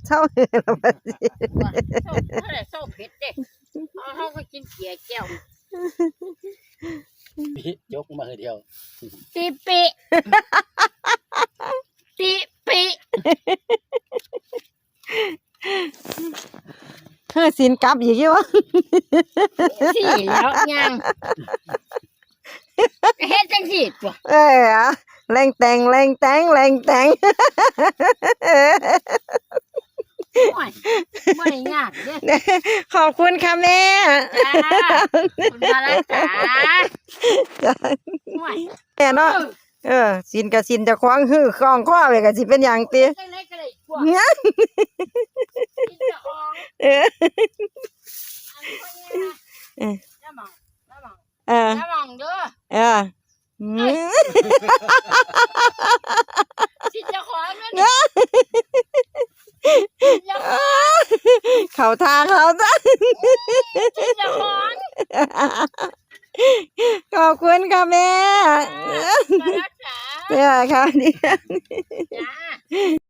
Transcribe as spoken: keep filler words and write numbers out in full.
เศร้าแล้วบัดนี้ ว่าเศร้าเท่าไหร่เศร้าเผ็ดเด้เอาเขาก็กินเกียแก้ว ยกมาเดียว ติปิติปิ คือสินกลับอีกอยู่ สี่แล้วยังเฮ็ดจังสี่ตัว เออแรงแต่งแรงแต่งแรงแต่ง โอ้ยบ่ได้ยากเด้อ ขอบคุณค่ะแม่ จ้าคุณมาแล้วจ้า จ้ะ โอ้ย แม่เนาะ เออสินกับสินเจะคล้าของหื้อคล้องคอไปกับสิเป็นอย่างตี จังได๋ก็ได้พวก เนี่ย กินจะออง เออ อันนี้ เออ น้ำมันน้ำมัน เออ น้ำมันเด้อ เอออืม สิจะขอเงิน เขาทางเขาจ้ะ สิจะขอ ขอบคุณค่ะแม่ มาแล้วจ้า เออค่ะดี จ้า